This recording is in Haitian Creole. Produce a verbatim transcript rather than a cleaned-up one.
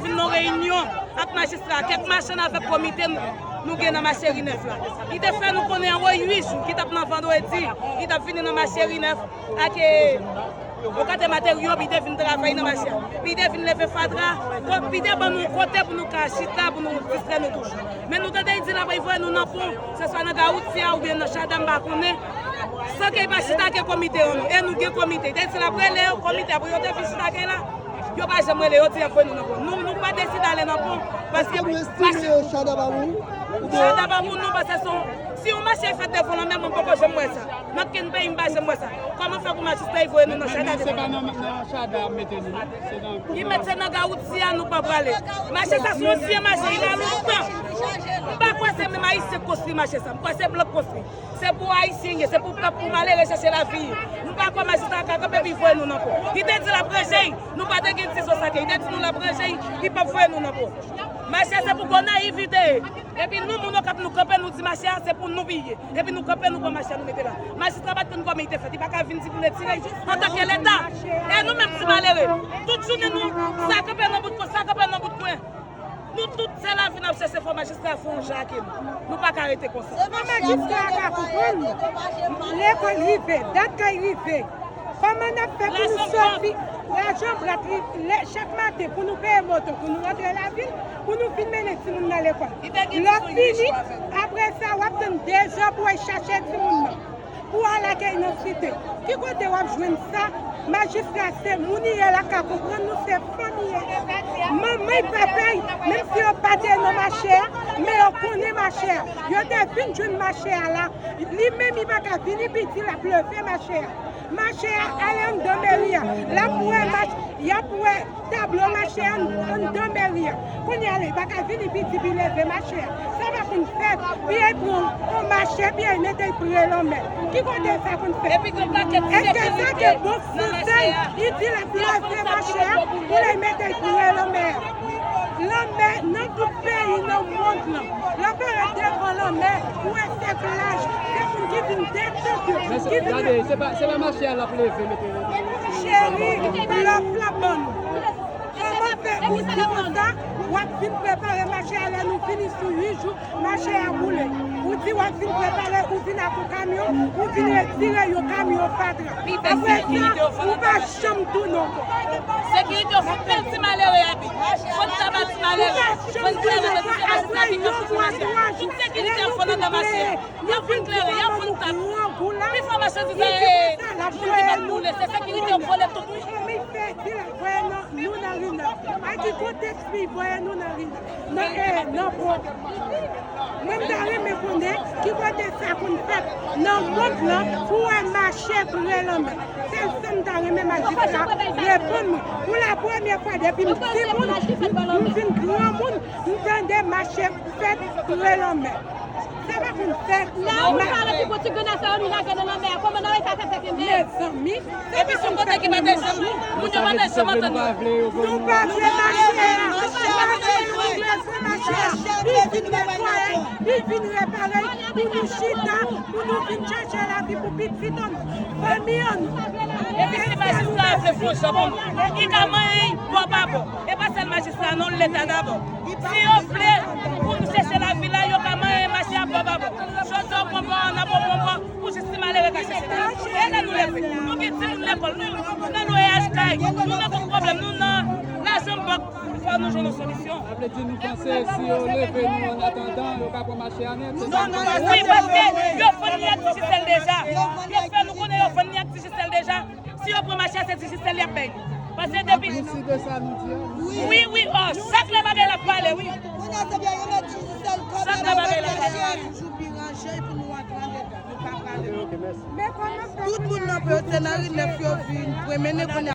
Vin nan reyinyon ak majistra, kèk machann avèk komite nou, nou gen nan mache Ri Nèf la. Li te fè nou konnen anwo uit jou, ki t ap nan vandredi, li t ap vini nan mache Ri Nèf ak, e, yon kantite materyo, pi te vin travay nan mache a. Pi te vin leve fatra, pi te ban nou kote pou nou ka chita, pou nou distrè nou toujou. Men nou tande li di l ap voye nou nan pon, se swa nan Garoutia oubyen nan Chada, m pa konnen. San ke li pa chita ke komite an nou. E nou gen komite. Li te di l ap rele yo, komite a pou yo te vin chita ke la. Yo pa janm rele, yo di y ap voye nou nan pon. Nou, nou pa deside ale nan pon, paske nou estime Chada pa moun. Chada pa moun, nou panse se yon, si yon mache fèt devan lanmè, mwen poko janm wè sa. Nan kenn peyi, m pa janm wè sa. Kòman fè pou majistra voye nou nan Chada devan lanmè? Se pa nan, nan Chada mete nou, se nan... Li mete nan Garoutia, nou pa prale. Mache sa se yon ansyen mache, li la lontan. M pa kwè se menm Ayisyen k konstwi mache sa. M kwè se blan k konstwi. Se pou Ayisyen ye, se pou pèp, pou malere chèche lavi. Nou pa kwè majistra ka kanpe pi voye nou nan pon. Li te di l ap ranje, nou pa te gen ti zo sa ke. Li te di nou l ap ranje, li p ap voye nou nan pon. Mache a se pou Gonayiv li te ye. Epi nou, moun Okap, nou kanpe, nou di mache a se pou nou pi ye. Epi nou kanpe, nou pran mache a, nou mete la. Majistra pa t konn kòman li te fèt, li pa ka vin di pou l etire antanke Leta. E nou menm ti malere, tout jounen nou, sa kanpe nan bout kwen, sa kanpe nan bout kwen. Nou tout se lavi n ap chèche, fò majistra fè yon jan ak nou. Nou pa ka rete konsa. Fò majistra ka konprann nou. Lekòl rive, dat kay rive. Kòman n ap fè pou nou soti? Lajan brat, lè, chak maten pou nou peye moto, pou nou rantre lavil, pou nou vin mennen timoun nan lekòl. Lè w fini, apre sa, w ap tann de zè pou w al chache timoun nan. Pou al ak li nan site. Ki kote w ap jwenn sa? Majistra se moun li ye, l ap ka konprann nou, se fanmi li ye. Manman l, papa l, menm si yo pa te nan mache a, men yo konnen mache a. Yo te vin jwenn mache a la. Li menm, li pa ka vini pi di l ap leve mache a. Mache a ale anndan meri a. L ap wè mach-, y ap wè tablo mache a anndan meri a. Kounye a la, li pa ka vini pi di pi leve mache a. Sa pa konn fèt. Pi al pran yon mache, pi al mete l pre lanmè. Ki kote sa konn fèt? Epi gen pakèt... Èske sa gen bon fransèz? Li di l ap leve mache a, pou l al mete l pre lanmè a. Lanmè nan tout peyi nan mond lan. Lè w parèt devan lanmè, ou wè se plaj, se moun ki vin detann yo, ki vin... Men se, gade, se pa, se pa mache a l ap leve mete. Cheri, blòf l ap ban nou. Kòman fè ou di konsa, w ap vin prepare mache a lè nou vini sou uit jou, mache a boule. Ou di w ap vin prepare, ou vin ak yon kamyon, ou vin retire yon kamyon fatra. Apre sa, ou pa janm tounen ankò. Sekirite yo fout pèdi malere a pi. Fout taba ti malere. Fout klere, se tout se majistra ki kanpe sou mache a. Tout sekirite yo fout anndan mache a. Y ap fout klere, y ap fout tab. Pi fò machandiz la, e, moun ki mèt boule, se sekirite yo vole tout, wi. Fanmi fè di l ap voye nou nan Ri Nèf. A ki kontèks li voye nou nan Ri Nèf? Nan, e, nan pon. Mwen, m ta renmen konnen ki kote sa konn fèt nan mond lan pou wè mache pre lanmè. Sèl sa m ta renmen majistra reponn mwen. Pou la premyè fwa depi m timoun, m, m vin granmoun, m tande mache fèt pre lanmè. Sa pa konn fèt. La, ou pale ki boutik de nasyon nou lage nan lanmè a. Kòman nou ka fè sa kenbe? Mezanmi, epi se yon kote ki pa te janm, moun yo pa te janm antann yo. Nou pa vle mache a. Nou pa vle nou leve mache a. Li vin netwaye, li vin repare, pou nou chita, pou nou vin chèche lavi pou pitit an nou, fanmi an nou. Epi si majistra a vle fè yon jan pou nou, li ka manyen bò pa bò. E pa sèl majistra non, Leta dabò. Si yo vle pou nou chèche lavi la, yo ka manyen mache a bò pa bò. Jodi a, w pran bò, nan bò, w pran bò, pou jis ti malere ka chèche lavi. E lè nou leve, nou gen timoun lekòl, nou nan lwayaj kay, nou nan tout pwoblèm, nou nan lajan bank, fò nou jwenn yon solisyon. Sa vle di nou panse si yo leve nou an atandan, yo ka pran mache a nèt? Non, non, non, wi, paske yo vann li ak Digicel deja. Yo fè nou konnen yo vann li ak Digicel deja. Si yo pran mache a, se Digicel y ap bay. Paske depi... Wi, wi, oh, chak lè bagay la ap pale, wi. Kounye a, se byen yo met Digicel kòm... Chak lè bagay la ap pale. Toujou pi ranje pou nou antre andedan. Nou pa prale. Tout moun nan peyi se nan Ri Nèf yo vin premene kounye a.